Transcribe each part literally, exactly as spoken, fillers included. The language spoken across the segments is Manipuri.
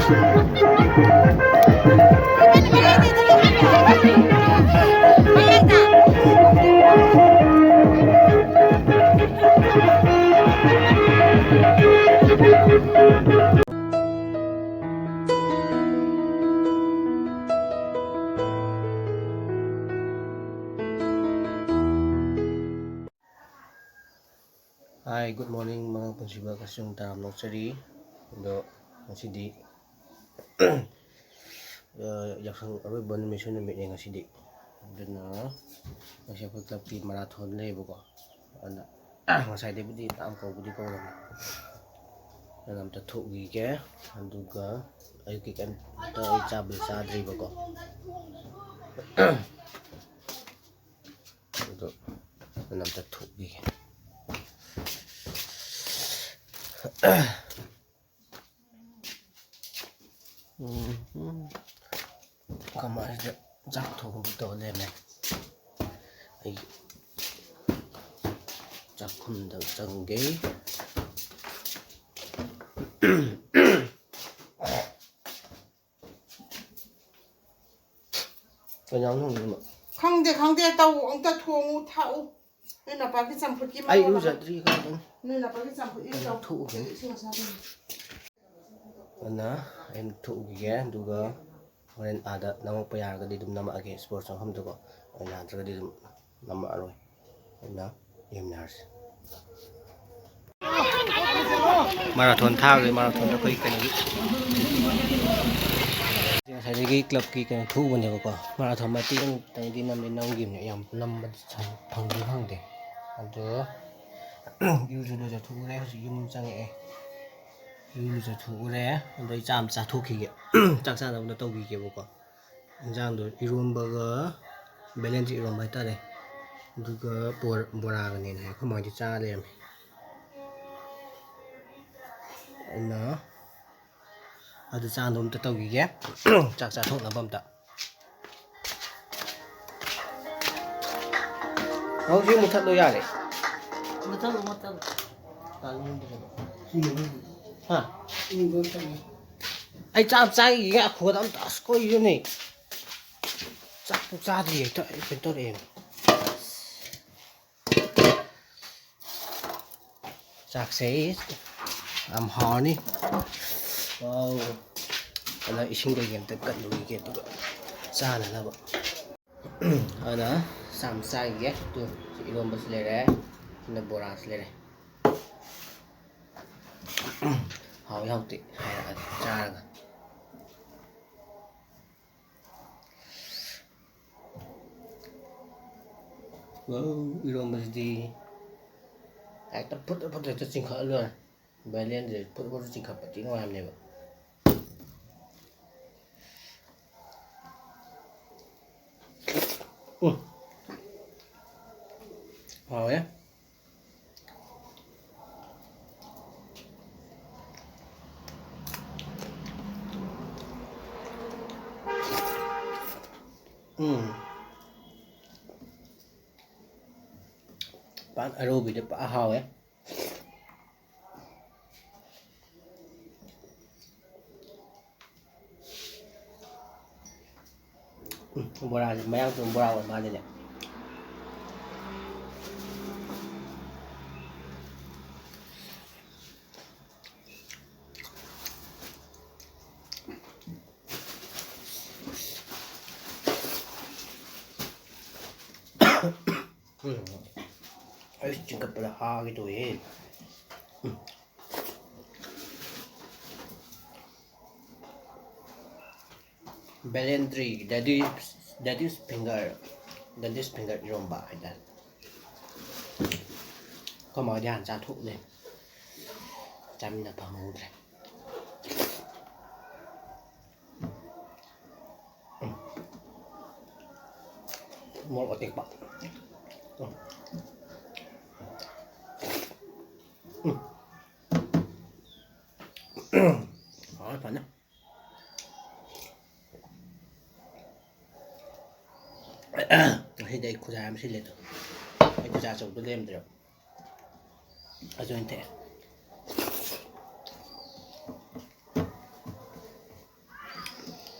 Hi, good morning, ꯃꯉꯥꯡ ꯄꯨꯟꯁꯤꯕ ꯀꯛꯆꯤꯡ ꯇꯔꯥꯝꯅ ꯑꯣꯛꯆꯔꯤ꯫ ꯑꯗꯣ ꯉꯁꯤꯗꯤ, ꯑ, ꯌꯥꯎꯁꯪ ꯑꯔꯣꯏꯕ ꯅꯨꯃꯤꯠꯁꯨ ꯅꯨꯃꯤꯠꯅꯦ ꯉꯁꯤꯗꯤ꯫ ꯑꯗꯨꯅ ꯉꯁꯤ ꯑꯩꯈꯣꯏ ꯀ꯭ꯂꯕꯀꯤ ꯃꯔꯥꯊꯣꯟ ꯂꯩꯌꯦꯕꯀꯣ꯫ ꯑꯗꯨꯅ ꯉꯁꯥꯏꯗꯩꯕꯨꯗꯤ ꯌꯥꯝ ꯀꯧꯕꯨꯗꯤ ꯀꯧꯔꯝꯃꯦ꯫ ꯑꯗꯨꯅ ꯑꯝꯇ ꯊꯣꯛꯎꯈꯤꯒꯦ꯫ ꯑꯗꯨꯒ ꯑꯌꯨꯛꯀꯤ ꯀꯩꯝꯇ ꯑꯩ ꯆꯥꯕꯨꯗꯤ ꯆꯥꯗ꯭ꯔꯤꯕꯀꯣ꯫ ꯑꯗꯣ ꯑꯗꯨꯅ ꯑꯝꯇ ꯊꯣꯛꯎꯈꯤꯒꯦ꯫ ꯎꯝ, ꯎꯝ꯫ ꯀꯃꯥꯏꯅ ꯆꯥꯛ ꯊꯣꯡꯒꯦ ꯇꯧ ꯂꯩꯔꯝꯃꯦ꯫ ꯑꯩ ꯆꯥꯛꯈꯨꯝꯗ ꯆꯪꯒꯦ꯫ ꯀꯩ ꯏꯟꯖꯥꯡ ꯊꯣꯡꯗꯣꯏꯅꯣ? ꯈꯪꯗꯦ, ꯈꯪꯗꯦ, ꯇꯧ, ꯑꯝꯇ ꯊꯣꯡꯉꯨ ꯊꯥꯛꯎ꯫ ꯅꯣꯏ ꯅꯄꯥꯒꯤ ꯆꯝꯐꯨꯠꯀꯤ ꯑꯩ ꯃꯔꯣꯜ ꯑꯃ꯫ ꯏꯔꯨꯖꯗ꯭ꯔꯤ ꯀꯥꯏꯗꯅꯣ꯫ ꯅꯣꯏ ꯅꯄꯥꯒꯤ ꯆꯝꯐꯨꯠ ꯏꯔꯨ ꯇꯧ꯫ ꯊꯣꯛꯎꯒꯦ꯫ ꯏꯁꯤꯡ ꯑꯁꯥꯕ꯫ ꯑꯗꯨꯅ ꯑꯩ ꯊꯣꯛꯎꯈꯤꯒꯦ, ꯑꯗꯨꯒ ꯍꯣꯔꯦꯟ ꯑꯥꯗ ꯅꯝꯃꯛꯄ ꯌꯥꯔꯒꯗꯤ ꯑꯗꯨꯝ ꯅꯝꯃꯛꯑꯒꯦ, ꯏꯁꯄꯣꯔꯠꯁ ꯃꯐꯝꯗꯨꯀꯣ꯫ ꯌꯥꯗ꯭ꯔꯒꯗꯤ ꯑꯗꯨꯝ ꯅꯝꯃꯛꯑꯔꯣꯏ꯫ ꯑꯗꯨꯅ ꯌꯦꯡꯃꯤꯟꯅꯔꯁꯤ꯫ ꯃꯔꯥꯊꯣꯟ ꯊꯥꯈ꯭ꯔꯦ, ꯃꯔꯥꯊꯣꯟꯗ ꯑꯩꯈꯣꯏ ꯀꯩꯅꯣꯒꯤ, ꯉꯁꯥꯏꯗꯒꯤ ꯀ꯭ꯂꯕꯀꯤ ꯀꯩꯅꯣ ꯊꯣꯛꯎꯕꯅꯦꯕꯀꯣ, ꯃꯔꯥꯊꯣꯟ ꯃꯇꯦꯛ ꯑꯃꯇꯪꯗꯤ ꯅꯝꯗꯤ ꯅꯝꯈꯤꯕꯅꯦ, ꯌꯥꯝ ꯅꯝꯕꯗꯤ ꯁꯪ-, ꯐꯪꯗꯤ ꯐꯪꯗꯦ꯫ ꯑꯗꯣ ꯏꯔꯨꯁꯨ ꯂꯨꯖꯊꯣꯛꯎꯔꯦ, ꯍꯧꯖꯤꯛ ꯌꯨꯝ ꯆꯪꯉꯛꯑꯦ꯫ ꯏꯔꯨ ꯂꯨꯖꯊꯣꯛꯎꯔꯦ, ꯑꯗꯣ ꯑꯩ ꯆꯥ ꯑꯃ ꯆꯥꯊꯣꯛꯈꯤꯒꯦ꯫ ꯆꯥꯛ ꯆꯥꯅꯕꯗꯣ ꯇꯧꯈꯤꯒꯦꯕꯀꯣ꯫ ꯏꯟꯖꯥꯡꯗꯣ ꯏꯔꯣꯝꯕꯒ ꯕꯦꯂꯦꯟꯗ꯭ꯔꯤ ꯏꯔꯣꯝꯕ ꯍꯥꯏꯇꯥꯔꯦ, ꯑꯗꯨꯒ ꯕꯣꯔ-, ꯕꯣꯔꯥꯒꯅꯦꯅ ꯍꯥꯏ, ꯑꯩꯈꯣꯏ ꯃꯥꯍꯣꯏꯗꯤ ꯆꯥ ꯂꯩꯔꯝꯃꯦ꯫ ꯑꯗꯨꯅ ꯑꯗꯨ ꯆꯥꯅꯕ ꯑꯝꯇ ꯇꯧꯈꯤꯒꯦ꯫ ꯆꯥꯛ ꯆꯥꯊꯣꯛꯅꯕ ꯑꯝꯇ꯫ ꯍꯧꯖꯤꯛ ꯃꯨꯊꯠꯂꯣ ꯌꯥꯔꯦ꯫ ꯃꯨꯊꯠꯂꯣ, ꯃꯨꯊꯠꯂꯣ꯫ ꯍꯥ? ꯏꯪꯕ ꯊꯝꯃꯦ꯫ ꯑꯩ ꯆꯥꯛ ꯆꯥꯈꯤꯒꯦ, ꯈꯨꯗ ꯑꯝꯇ, ꯑꯁ, ꯀꯩꯅꯣꯅꯦ꯫ ꯆꯥꯛꯄꯨ ꯆꯥꯗ꯭ꯔꯤ ꯍꯦꯛꯇ ꯑꯩ ꯀꯩꯅꯣ ꯇꯧꯔꯛꯑꯦ꯫ ꯆꯥꯛꯁꯦ ꯌꯥꯝ ꯍꯥꯎꯔꯅꯤ꯫ ꯋꯥꯎ꯫ ꯑꯗ ꯏꯁꯤꯡ ꯀꯩꯀꯩ ꯑꯝꯇ ꯀꯠꯂꯨꯈꯤꯒꯦ, ꯑꯗꯨꯒ ꯆꯥꯅꯅꯕ꯫ ꯑꯗꯨꯅ ꯆꯥꯛ ꯑꯃ ꯆꯥꯈꯤꯒꯦ꯫ ꯇꯨ, ꯁꯤ ꯏꯔꯣꯝꯕꯁꯨ ꯂꯩꯔꯦ, ꯁꯤꯅ ꯕꯣꯔꯥꯁꯨ ꯂꯩꯔꯦ꯫ ꯍꯥꯎꯏ ꯍꯥꯎꯇꯦ ꯍꯥꯏꯔꯛꯑꯒꯦ ꯆꯥꯔꯒ꯫ ꯋꯥꯎ, ꯏꯔꯣꯝꯕꯁꯤꯗꯤ ꯍꯦꯛꯇ ꯐꯨꯠ ꯐꯨꯠ ꯍꯦꯛꯇ ꯆꯤꯡꯈꯠꯂ ꯂꯣꯏꯔꯦ꯫ ꯕꯦꯂꯦꯟꯗ꯭ꯔꯤ ꯐꯨꯠ ꯐꯨꯠ ꯆꯤꯡꯈꯠꯄ ꯊꯤ ꯅꯨꯡꯉꯥꯏꯕꯅꯦꯕ꯫ ꯎꯝ꯫ ꯍꯥꯎꯋꯦ꯫ ꯎꯝ꯫ ꯄꯥꯟ ꯑꯔꯧꯕꯤꯗ ꯄꯥ ꯍꯥꯎꯋꯦ꯫ ꯎꯝ, ꯕꯣꯔꯥꯁꯦ ꯃꯌꯥꯡ ꯇꯣꯟ ꯕꯣꯔꯥ ꯑꯣꯏ ꯃꯥꯜꯂꯤꯅꯦ꯫ ꯎꯝ, ꯑꯩ ꯆꯤꯡꯈꯠꯄꯗ ꯍꯥꯒꯦ ꯇꯧꯋꯦꯍꯦ꯫ ꯎꯝ꯫ ꯕꯦꯂꯦꯟꯗ꯭ꯔꯤ, daddy, daddy's finger, daddy's finger ꯏꯔꯣꯝꯕ ꯍꯥꯏꯇꯥꯔꯦ꯫ ꯑꯩꯈꯣꯏ ꯃꯥꯗꯤ ꯍꯥꯟꯅ ꯆꯥꯊꯣꯛꯂꯦ, ꯆꯥꯃꯤꯟꯅ ꯐꯪꯍꯧꯗ꯭ꯔꯦ꯫ ꯎꯝ꯫ ꯃꯣꯔꯣꯛ ꯑꯇꯦꯛꯄ꯫ ꯎꯝ꯫ ꯎꯝ꯫ ꯍꯥꯎꯔꯦ ꯐꯖꯅ꯫ ꯉꯁꯤꯗꯤ ꯑꯩ ꯈꯨꯖꯥꯏ ꯑꯃ ꯁꯤꯜꯂꯦ ꯑꯗꯣ꯫ ꯑꯩ ꯈꯨꯖꯥꯏ ꯑꯆꯧꯕꯗꯣ ꯂꯩꯔꯝꯗ꯭ꯔꯦꯕ꯫ ꯑꯗꯨ ꯑꯣꯏꯅ ꯊꯛꯑꯦ꯫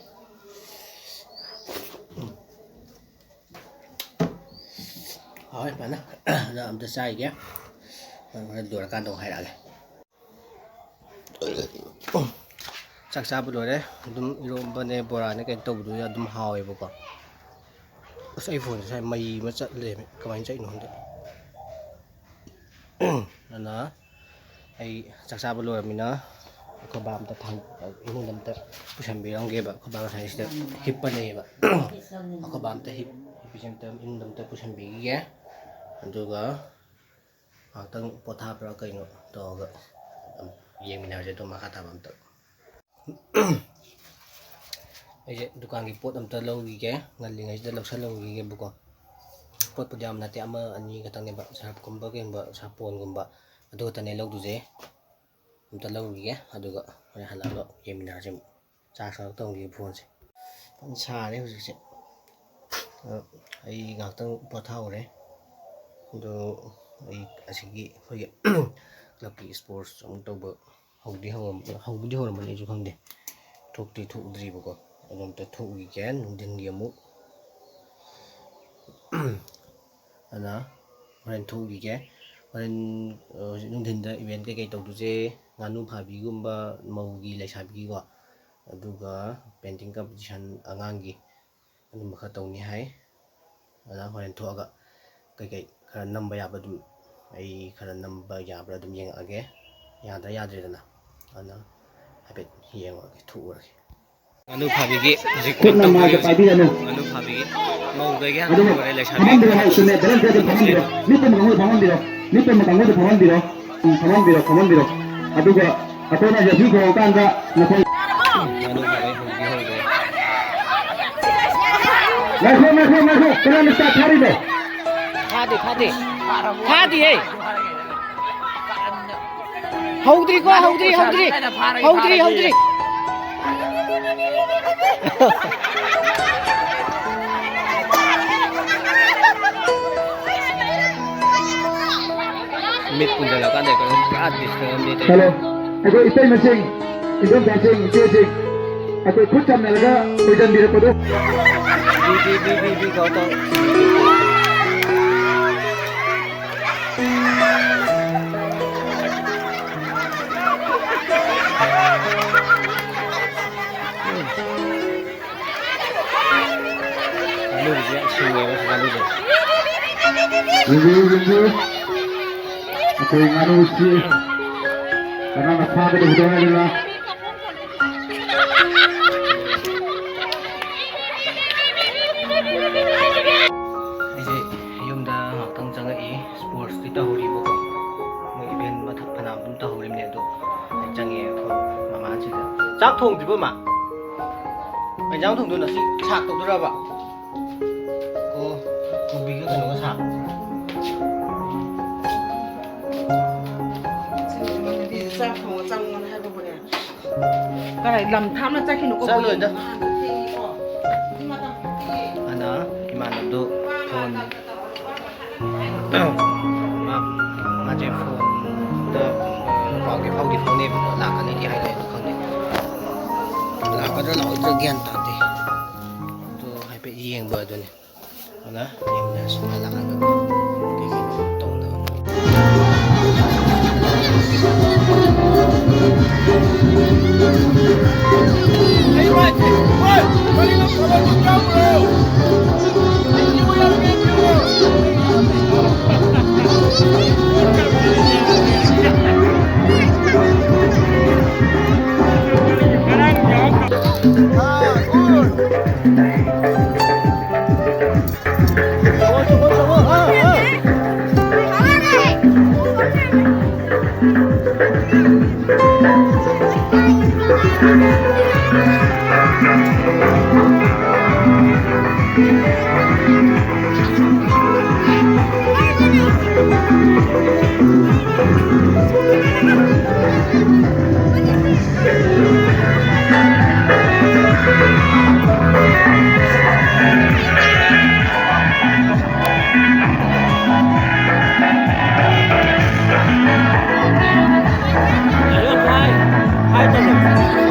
ꯐꯖꯅ ꯑꯗ ꯑꯝꯇ ꯆꯥꯏꯒꯦ꯫ ꯍꯣꯔꯦꯟ ꯂꯣꯏꯔꯀꯥꯟꯗ ꯑꯃꯨꯛ ꯍꯥꯏꯔꯛꯑꯒꯦ꯫ ꯆꯥꯛ ꯆꯥꯕ ꯂꯣꯏꯔꯦ꯫ ꯑꯗꯨꯝ ꯏꯔꯣꯝꯕꯅꯦ, ꯕꯣꯔꯥꯅꯦ, ꯀꯩꯅꯣ ꯇꯧꯕꯗꯨꯗ ꯑꯗꯨꯝ ꯍꯥꯎꯋꯦꯕꯀꯣ꯫ ꯑꯁ, ꯑꯩ ꯐꯣꯟꯁꯦ ꯉꯁꯥꯏ ꯃꯩ ꯑꯃ ꯆꯠꯂꯦ, ꯀꯃꯥꯏꯅ ꯆꯠꯂꯤꯅꯣ ꯈꯪꯗꯦ꯫ ꯑꯗꯨꯅ ꯑꯩ ꯆꯥꯛ ꯆꯥꯕ ꯂꯣꯏꯔꯕꯅꯤꯅ ꯑꯩꯈꯣꯏ ꯕꯥ ꯑꯝꯇ ꯊꯥꯡ-, ꯏꯃꯨꯡꯗ ꯑꯝꯇ ꯄꯨꯁꯟꯕꯤꯔꯝꯒꯦꯕ꯫ ꯑꯩꯈꯣꯏ ꯕꯥ ꯉꯁꯥꯏ ꯁꯤꯗ ꯍꯤꯞꯄ ꯂꯩꯌꯦꯕ꯫ ꯑꯩꯈꯣꯏ ꯕꯥ ꯑꯝꯇ ꯍꯤꯞ-, ꯍꯤꯞꯄꯤꯁꯦ ꯑꯝꯇ ꯏꯃꯨꯡꯗ ꯑꯝꯇ ꯄꯨꯁꯟꯕꯤꯈꯤꯒꯦ꯫ ꯑꯗꯨꯒ ꯉꯥꯏꯍꯥꯛꯇꯪ ꯄꯣꯊꯥꯕ꯭ꯔꯥ ꯀꯩꯅꯣ ꯇꯧꯔꯒ ꯑꯗꯨꯝ ꯌꯦꯡꯃꯤꯟꯅꯔꯁꯦ ꯑꯗꯨꯝ ꯃꯈꯥ ꯇꯥꯕ ꯑꯝꯇ꯫ ꯑꯩꯁꯦ ꯗꯨꯀꯥꯟꯒꯤ ꯄꯣꯠ ꯑꯝꯇ ꯂꯧꯈꯤꯒꯦ, ꯉꯜꯂꯤꯉꯩꯁꯤꯗ ꯂꯧꯁꯜꯍꯧꯈꯤꯒꯦꯕꯀꯣ꯫ ꯄꯣꯠꯄꯨꯗꯤ ꯌꯥꯝ ꯅꯠꯇꯦ, ꯑꯃ ꯑꯅꯤ ꯈꯛꯇꯪꯅꯦꯕ, ꯁꯔꯞꯀꯨꯝꯕ ꯀꯩꯒꯨꯝꯕ, ꯁꯥꯄꯣꯟꯒꯨꯝꯕ, ꯑꯗꯨ ꯈꯛꯇꯅꯦ ꯂꯧꯗꯣꯏꯁꯦ꯫ ꯑꯝꯇ ꯂꯧꯔꯨꯈꯤꯒꯦ, ꯑꯗꯨꯒ ꯍꯣꯔꯦꯟ ꯍꯜꯂꯛꯑꯒ ꯌꯦꯡꯃꯤꯟꯅꯔꯁꯦ ꯑꯃꯨꯛ꯫ ꯆꯥꯔꯖ ꯈꯛ ꯇꯧꯔꯝꯒꯦ ꯐꯣꯟꯁꯦ꯫ ꯐꯖꯅ ꯁꯥꯔꯦ ꯍꯧꯖꯤꯛꯁꯦ꯫ ꯑꯗꯣ ꯑꯩ ꯉꯥꯏꯍꯥꯛꯇꯪ ꯄꯣꯊꯥꯍꯧꯔꯦ꯫ ꯑꯗꯣ ꯑꯩ ꯑꯁꯤꯒꯤ ꯑꯩꯈꯣꯏꯒꯤ ꯀ꯭ꯂꯕꯀꯤ ꯏꯁꯄꯣꯔꯠꯁ ꯑꯃꯨꯛ ꯇꯧꯕ ꯍꯧꯗꯤ ꯍꯧꯔꯝ-, ꯍꯧꯕꯨꯗꯤ ꯍꯧꯔꯝꯃꯅꯤ, ꯑꯩꯁꯨ ꯈꯪꯗꯦ꯫ ꯊꯣꯛꯇꯤ ꯊꯣꯛꯎꯗ꯭ꯔꯤꯕꯀꯣ꯫ ꯑꯗꯣ ꯑꯝꯇ ꯊꯣꯛꯎꯈꯤꯒꯦ ꯅꯨꯡꯊꯤꯟꯒꯤ ꯑꯃꯨꯛ꯫ ꯑꯗꯨꯅ ꯍꯣꯔꯦꯟ ꯊꯣꯛꯎꯈꯤꯒꯦ꯫ ꯍꯣꯔꯦꯟ, ꯑ, ꯍꯧꯖꯤꯛ ꯅꯨꯡꯊꯤꯟꯗ ꯏꯚꯦꯟ ꯀꯩꯀꯩ ꯇꯧꯗꯣꯏꯁꯦ, ꯉꯥꯅꯨ ꯐꯥꯕꯤꯒꯨꯝꯕ, ꯃꯧꯒꯤ, ꯂꯩꯁꯥꯕꯤꯒꯤꯀꯣ, ꯑꯗꯨꯒ ꯄꯦꯟꯇꯤꯡ ꯀꯝꯄꯤꯇꯤꯁꯟ ꯑꯉꯥꯡꯒꯤ, ꯑꯗꯨꯝꯕ ꯈꯔ ꯇꯧꯅꯤ ꯍꯥꯏ꯫ ꯑꯗꯨꯅ ꯍꯣꯔꯦꯟ ꯊꯣꯛꯑꯒ ꯀꯩꯀꯩ ꯈꯔ ꯅꯝꯕ ꯌꯥꯕ ꯑꯗꯨꯝ, ꯑꯩ ꯈꯔ ꯅꯝꯕ ꯌꯥꯕ꯭ꯔꯥ ꯑꯗꯨꯝ ꯌꯦꯡꯉꯛꯑꯒꯦ꯫ ꯌꯥꯗ꯭ꯔꯥ ꯌꯥꯗ꯭ꯔꯦꯗꯅ, ꯑꯗꯨꯅ ꯍꯥꯏꯐꯦꯠ ꯌꯦꯡꯉꯨꯔꯒꯦ, ꯊꯣꯛꯎꯔꯒꯦ꯫ ꯉꯥꯅꯨ ꯐꯥꯕꯤꯒꯤ ꯍꯧꯖꯤꯛ ꯈꯨꯠꯅ ꯇꯧꯗꯣꯔꯤ ꯃꯥꯏꯗ ꯍꯧꯖꯤꯛ꯫ ꯄꯥꯏꯕꯤꯔꯅꯨ꯫ ꯉꯥꯅꯨ ꯐꯥꯕꯤꯒꯤ ꯃꯧꯈꯩꯒꯤ ꯍꯥꯟꯅ ꯑꯗꯨꯒ ꯇꯧꯔꯦ, ꯂꯩꯁꯥꯕꯤꯒꯤ ꯐꯝꯍꯟꯕꯤꯔꯣ, ꯍꯥꯟꯅ ꯍꯥꯏꯁꯤꯅꯦ, ꯇꯧꯗꯣꯏꯁꯦ꯫ Balance balance ꯐꯝꯍꯟꯕꯤꯔꯣ꯫ ꯃꯤ ꯄꯨꯝꯕ ꯀꯥꯡꯕꯨꯗ ꯐꯝꯍꯟꯕꯤꯔꯣ꯫ ꯃꯤ ꯄꯨꯝꯕ ꯀꯥꯡꯕꯨꯗ ꯐꯝꯍꯟꯕꯤꯔꯣ꯫ ꯎꯝ, ꯐꯝꯍꯟꯕꯤꯔꯣ, ꯐꯝꯍꯟꯕꯤꯔꯣ꯫ ꯑꯗꯨꯒ ꯑꯩꯈꯣꯏꯅ ꯔꯦꯐ꯭ꯔꯤ ꯀꯧꯔꯀꯥꯟꯗ ꯅꯈꯣꯏ ꯉꯥꯅꯨ ꯐꯥꯕꯩ ꯍꯧꯗꯤ ꯍꯧꯔꯦ꯫ ꯉꯥꯏꯈꯣ, ꯉꯥꯏꯈꯣ, ꯉꯥꯏꯈꯣ꯫ ꯀꯅꯥꯅ ꯁ꯭ꯇꯥꯔꯠ ꯊꯥꯔꯤꯅꯣ? ꯊꯥꯗꯦ, ꯊꯥꯗꯦ꯫ ꯊꯥꯗꯤꯌꯦ꯫ ꯍꯧꯗ꯭ꯔꯤꯀꯣ, ꯍꯧꯗ꯭ꯔꯤ, ꯍꯧꯗ꯭ꯔꯤ꯫ ꯍꯧꯗ꯭ꯔꯤ, ꯍꯧꯗ꯭ꯔꯤ꯫ ꯃꯤꯠ ꯄꯨꯟꯁꯤꯜꯂꯀꯥꯟꯗ ꯀꯩꯅꯣ ꯄꯨꯔꯥ ꯗꯤꯁꯇꯔꯕ ꯑꯃꯗꯤ ꯇꯧꯏ꯫ ꯍꯜꯂꯣ, ꯑꯩꯈꯣꯏ ꯏꯇꯩꯃꯁꯤꯡ, ꯏꯗꯣꯝꯆꯥꯁꯤꯡ, ꯏꯆꯦꯁꯤꯡ, ꯑꯩꯈꯣꯏ ꯈꯨꯠ ꯁꯝꯅꯔꯒ ꯈꯣꯏꯖꯟꯕꯤꯔꯛꯄꯗꯣ꯫ ꯕꯤ, ꯕꯤ, ꯕꯤ, ꯕꯤ, ꯕꯤ ꯀꯧ ꯇꯧ꯫ ꯌꯨꯝꯁꯦ ꯌꯥꯝ ꯁꯤꯡꯉꯦꯕ ꯁꯤ ꯉꯥꯅꯨꯁꯦ꯫ ꯌꯦꯡꯕꯤꯌꯨ, ꯌꯦꯡꯕꯤꯌꯨ꯫ ꯑꯩꯈꯣꯏ ꯉꯥꯅꯨꯁꯤ ꯀꯅꯥꯅ ꯐꯥꯒꯗꯕꯗꯣ ꯍꯥꯏꯗꯅ꯫ ꯑꯩꯁꯦ ꯌꯨꯝꯗ ꯉꯥꯛꯇꯪ ꯆꯪꯉꯛꯏ꯫ ꯁ꯭ꯄꯣꯔꯠꯁꯇꯤ ꯇꯧꯍꯧꯔꯤꯕꯀꯣ꯫ ꯃꯣꯏ ꯏꯚꯦꯟ ꯃꯊꯛ ꯐꯅꯌꯥꯝ ꯑꯗꯨꯝ ꯇꯧꯍꯧꯔꯤꯕꯅꯦ ꯑꯗꯣ꯫ ꯑꯩ ꯆꯪꯉꯛꯑꯦ ꯑꯩꯈꯣꯏ ꯃꯃꯥꯁꯤꯗ꯫ ꯆꯥꯛ ꯊꯣꯡꯗ꯭ꯔꯤꯕꯣ, ꯏꯃꯥ? ꯀꯩ ꯏꯟꯖꯥꯡ ꯊꯣꯡꯗꯣꯏꯅꯣ? ꯁꯤ ꯁꯥꯛ ꯇꯧꯗꯣꯏꯔꯕ? ꯑꯣ, ꯀꯣꯕꯤꯒ ꯀꯩꯅꯣꯒ ꯁꯥꯛ꯫ ꯆꯥꯛ ꯊꯣꯡꯉ ꯆꯪꯉꯣꯅ ꯍꯥꯏꯕꯕꯨꯅꯦ꯫ ꯀꯔꯥꯏ ꯂꯝ ꯊꯥꯞꯅ ꯆꯠꯈꯤꯅꯨꯀꯣ, ꯆꯠꯂꯣꯏꯗ꯫ ꯕꯣꯌꯦꯡ ꯃꯥ ꯍꯥꯟꯅ ꯊꯦꯡꯉꯦꯀꯣ꯫ ꯍꯧꯖꯤꯛ ꯃꯇꯝ ꯐꯠꯇꯤꯌꯦ꯫ ꯑꯅ ꯏꯃꯥꯟꯅꯕꯗꯣ ꯐꯣꯟ ꯃꯥ, ꯃꯥꯁꯦ ꯐꯣꯟꯗ ꯄꯥꯎꯗꯤ ꯐꯥꯎꯗꯤ ꯐꯥꯎꯅꯩꯕꯀꯣ, ꯂꯥꯛꯀꯅꯤꯗꯤ ꯍꯥꯏꯔꯛꯑꯦ, ꯑꯗꯨ ꯈꯪꯗꯦ꯫ ꯂꯥꯛꯀꯗ꯭ꯔꯥ ꯂꯥꯛꯑꯣꯏꯗ꯭ꯔꯥ ꯒ꯭ꯌꯥꯟ ꯇꯥꯗꯦ꯫ ꯑꯗꯣ ꯍꯥꯏꯐꯦꯠ ꯌꯦꯡꯕ ꯑꯗꯨꯅꯤ꯫ ꯑꯗꯨꯅ ꯌꯦꯡꯃꯤꯟꯅꯔꯁꯤ ꯃꯥ ꯂꯥꯛꯑꯒ ꯀꯩꯀꯩꯅꯣ ꯇꯧꯅꯕ꯫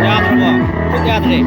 ꯌꯥꯗ꯭ꯔꯕꯣ? ꯈꯨꯠ ꯌꯥꯗ꯭ꯔꯦ꯫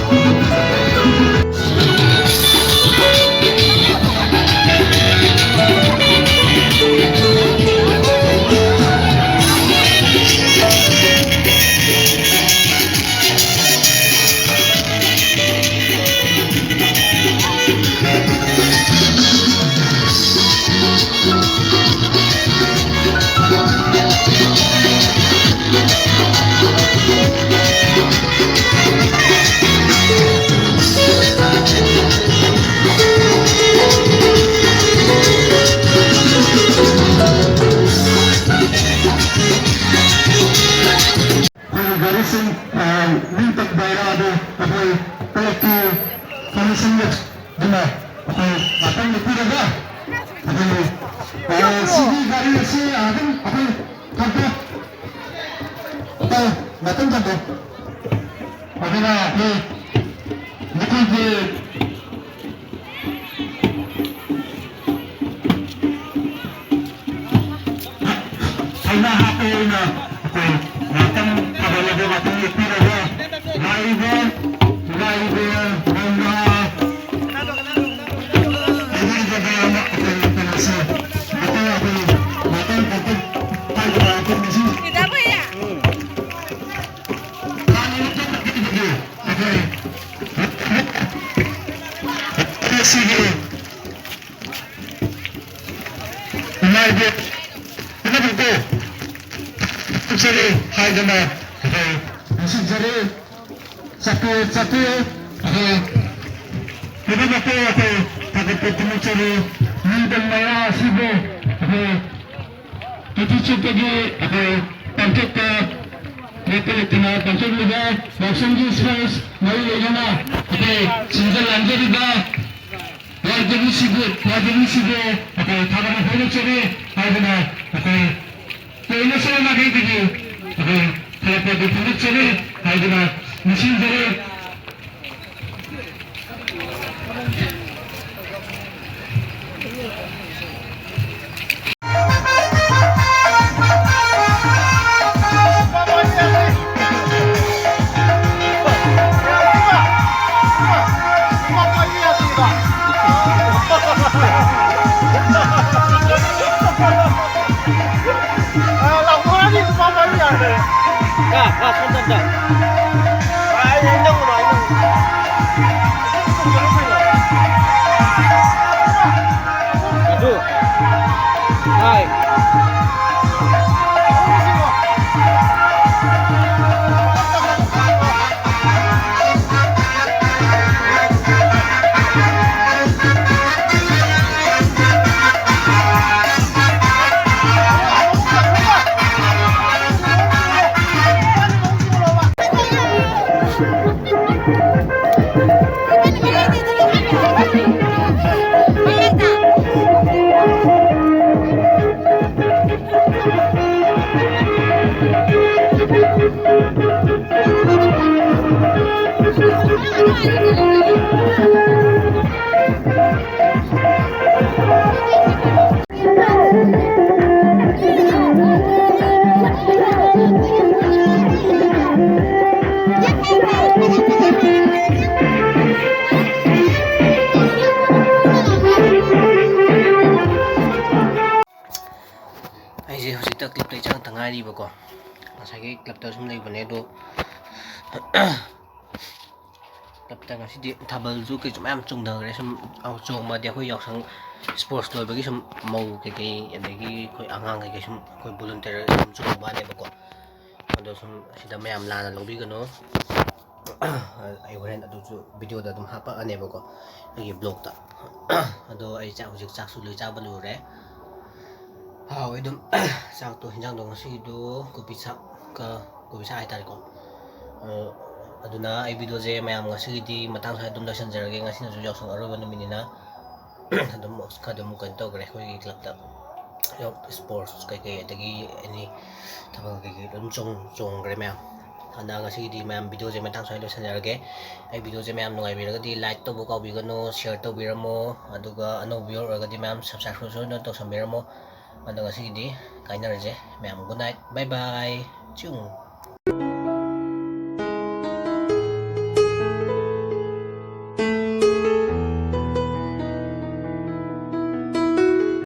ꯑꯩꯈꯣꯏꯒꯤ ꯒꯥꯔꯤꯁꯤꯡ, ꯑ, ꯅꯤꯡꯇꯝꯕ ꯍꯥꯏꯔ ꯑꯗꯨ ꯑꯩꯈꯣꯏ ꯀꯂꯦꯛꯇꯤꯚ ꯀꯃꯤꯁꯟꯒ ꯑꯗꯨꯅ ꯑꯩꯈꯣꯏ ꯉꯥꯛꯇꯪ ꯂꯦꯞꯄꯤꯔꯒ ꯑꯩꯈꯣꯏ, ꯑ, ꯁꯤꯒꯤ ꯒꯥꯔꯤ ꯑꯁꯤ ꯑꯗꯨꯝ ꯑꯩꯈꯣꯏ ꯊꯝꯕꯤꯌꯨ꯫ ꯑ, ꯉꯥꯛꯇꯪ ꯊꯝꯕꯤꯌꯨ꯫ ꯑꯗꯨꯅ ꯑꯩꯈꯣꯏ ꯃꯈꯣꯏꯒꯤ ꯊꯧꯅꯥ ꯍꯥꯞꯄ ꯑꯣꯏꯅ ꯑꯩꯈꯣꯏ ꯉꯥꯛꯇꯪ ꯊꯥꯒꯠꯂꯒ ꯉꯥꯛꯇꯪ ꯂꯦꯞꯄꯤꯔꯒ ꯂꯥꯛꯏꯕ, ꯂꯥꯛꯏꯕ ꯊꯧꯅꯥ ꯄꯥꯏꯕꯤꯗꯕ ꯑꯃ ꯑꯩꯈꯣꯏ ꯀꯩꯅꯣꯁꯦ ꯉꯥꯛꯇꯪ ꯑꯩꯈꯣꯏ ꯉꯥꯛꯇꯪ ꯉꯥꯛꯇꯪ ꯄꯥꯏꯕ ꯑꯩꯈꯣꯏ ꯃꯁꯤ ꯍꯥꯟꯅ ꯑꯩꯈꯣꯏ ꯁꯤꯒꯤ ꯏꯃꯥ ꯏꯕꯦꯟ ꯄꯨꯝꯅꯃꯛꯄꯨ ꯆꯠꯆꯔꯤ ꯍꯥꯏꯗꯨꯅ ꯑꯩꯈꯣꯏ ꯅꯤꯡꯁꯤꯡꯖꯔꯤ꯫ ꯆꯠꯄꯤꯌꯨ, ꯆꯠꯄꯤꯌꯨ꯫ ꯑꯩꯈꯣꯏ ꯄꯨꯝꯅꯃꯛꯄꯨ ꯑꯩꯈꯣꯏ ꯊꯥꯒꯠꯄ ꯐꯣꯡꯗꯣꯛꯆꯔꯤ꯫ ꯅꯤꯡꯇꯝ ꯃꯌꯥ ꯑꯁꯤꯕꯨ ꯑꯩꯈꯣꯏ ꯅꯨꯃꯤꯠ ꯆꯨꯞꯄꯒꯤ ꯑꯩꯈꯣꯏ ꯄꯥꯡꯊꯣꯛꯄ ꯂꯦꯞꯄ ꯂꯩꯇꯅ ꯄꯥꯡꯊꯣꯛꯂꯤꯕ ꯌꯥꯎꯁꯪꯒꯤ ꯏꯁꯄꯣꯔꯠꯁ ꯃꯔꯤ ꯂꯩꯅꯅ ꯑꯩꯈꯣꯏ ꯁꯤꯗ ꯂꯥꯡꯖꯔꯤꯕ ꯋꯥꯔꯜ ꯀꯞ ꯑꯁꯤꯕꯨ, ꯋꯥꯔꯜ ꯀꯞ ꯑꯁꯤꯕꯨ ꯑꯩꯈꯣꯏ ꯊꯥꯒꯠꯄ ꯐꯣꯡꯗꯣꯛꯆꯔꯤ ꯍꯥꯏꯗꯨꯅ ꯑꯩꯈꯣꯏ ꯂꯣꯏꯅ ꯁꯣꯏ ꯃꯥꯏꯀꯩꯗꯒꯤ ꯑꯩꯈꯣꯏ ꯊꯥꯒꯠꯄ ꯑꯗꯨ ꯐꯣꯡꯗꯣꯛꯆꯔꯤ ꯍꯥꯏꯗꯨꯅ ꯅꯤꯡꯁꯤꯡꯖꯔꯤ꯫ 가, 가, 선, 선, 선. 아, 아니, 안 나오구나, 안 나오구나. 가, 가. 가, 가. ꯑꯩꯁꯦ ꯍꯧꯖꯤꯛꯇ ꯀ꯭ꯂꯕꯇꯩ ꯆꯪꯉꯛꯇ ꯉꯥꯏꯔꯤꯕꯀꯣ꯫ ꯉꯁꯥꯏꯒꯤ ꯀ꯭ꯂꯕꯇ ꯁꯨꯝ ꯂꯩꯕꯅꯦ, ꯑꯗꯣ ꯀ꯭ꯂꯕꯇ ꯉꯁꯤꯗꯤ ꯊꯥꯕꯜꯁꯨ ꯀꯩꯁꯨ ꯃꯌꯥꯝ ꯆꯣꯡꯊꯈ꯭ꯔꯦ꯫ ꯁꯨꯝ ꯆꯣꯡꯕꯗꯤ ꯑꯩꯈꯣꯏ ꯌꯥꯎꯁꯪ ꯁ꯭ꯄꯣꯔꯠꯁ ꯂꯣꯏꯕꯒꯤ ꯁꯨꯝ ꯃꯧ ꯀꯩꯀꯩ, ꯑꯗꯒꯤ ꯑꯩꯈꯣꯏ ꯑꯉꯥꯡ ꯀꯩꯀꯩ ꯁꯨꯝ ꯑꯩꯈꯣꯏ ꯚꯣꯂꯨꯟꯇꯤꯌꯔ ꯁꯨꯝ ꯆꯣꯡꯕꯅꯦꯕꯀꯣ꯫ ꯑꯗꯣ ꯁꯨꯝ ꯑꯁꯤꯗ ꯃꯌꯥꯝ ꯂꯥꯟꯅ ꯂꯧꯕꯤꯒꯅꯨ꯫ ꯑꯩ ꯍꯣꯔꯦꯟ ꯑꯗꯨꯁꯨ ꯚꯤꯗꯤꯑꯣꯗ ꯑꯗꯨꯝ ꯍꯥꯞꯄꯛꯑꯅꯦꯕꯀꯣ, ꯑꯩꯒꯤ ꯕ꯭ꯂꯣꯛꯇ꯫ ꯑꯗꯣ ꯑꯩ ꯆꯥꯛ, ꯍꯧꯖꯤꯛ ꯆꯥꯛꯁꯨ ꯂꯣꯏ ꯆꯥꯕ ꯂꯣꯏꯔꯦ꯫ ꯍꯥꯎꯋꯦ ꯑꯗꯨꯝ꯫ ꯆꯥꯛꯇꯣ, ꯍꯤꯟꯖꯥꯡꯗꯣ ꯉꯁꯤꯗꯣ ꯀꯣꯕꯤ ꯁꯥꯛꯀ, ꯀꯣꯕꯤ ꯁꯥꯛ ꯍꯥꯏꯇꯥꯔꯦꯀꯣ꯫ ꯑ, ꯑꯗꯨꯅ ꯑꯩ ꯚꯤꯗꯤꯑꯣꯁꯦ ꯃꯌꯥꯝ ꯉꯁꯤꯒꯤꯗꯤ ꯃꯇꯥꯡ ꯁ꯭ꯋꯥꯏꯗ ꯑꯗꯨꯝ ꯂꯣꯏꯁꯤꯟꯖꯔꯒꯦ꯫ ꯉꯁꯤꯅꯁꯨ ꯌꯥꯎꯁꯪ ꯑꯔꯣꯏꯕ ꯅꯨꯃꯤꯠꯅꯤꯅ ꯑꯗꯨꯝ ꯈꯔ ꯑꯗꯨꯝ ꯀꯩꯅꯣ ꯇꯧꯈ꯭ꯔꯦ ꯑꯩꯈꯣꯏꯒꯤ ꯀ꯭ꯂꯕꯇ꯫ ꯁ꯭ꯄꯣꯔꯠꯁ ꯀꯩꯀꯩ ꯑꯗꯒꯤ ꯑꯦꯅꯤ ꯊꯥꯕꯜ ꯀꯩꯀꯩ ꯑꯗꯨꯝ ꯆꯣꯡ-, ꯆꯣꯡꯈ꯭ꯔꯦ ꯃꯌꯥꯝ꯫ ꯑꯗꯨꯅ ꯉꯁꯤꯒꯤꯗꯤ ꯃꯌꯥꯝ ꯚꯤꯗꯤꯑꯣꯁꯦ ꯃꯇꯥꯡ ꯁ꯭ꯋꯥꯏꯗ ꯂꯣꯏꯁꯤꯟꯖꯔꯒꯦ꯫ ꯑꯩ ꯚꯤꯗꯤꯑꯣꯁꯦ ꯃꯌꯥꯝ ꯅꯨꯡꯉꯥꯏꯕꯤꯔꯒꯗꯤ ꯂꯥꯏꯛ ꯇꯧꯕ ꯀꯥꯎꯕꯤꯒꯅꯨ, ꯁꯤꯌꯔ ꯇꯧꯕꯤꯔꯝꯃꯣ, ꯑꯗꯨꯒ ꯑꯅꯧꯕ ꯚꯤꯌꯨꯋꯔ ꯑꯣꯏꯔꯒꯗꯤ ꯃꯌꯥꯝ ꯁꯕꯁꯀ꯭ꯔꯥꯏꯕꯁꯨ ꯁꯣꯏꯗꯅ ꯇꯧꯁꯟꯕꯤꯔꯝꯃꯣ꯫ ꯑꯗꯣ ꯉꯁꯤꯒꯤꯗꯤ ꯀꯥꯏꯅꯔꯁꯦ ꯃꯌꯥꯝ, ꯒꯨꯗ ꯅꯥꯏꯠ, ꯕꯥꯏ ꯕꯥꯏ, ꯆꯤꯎ꯫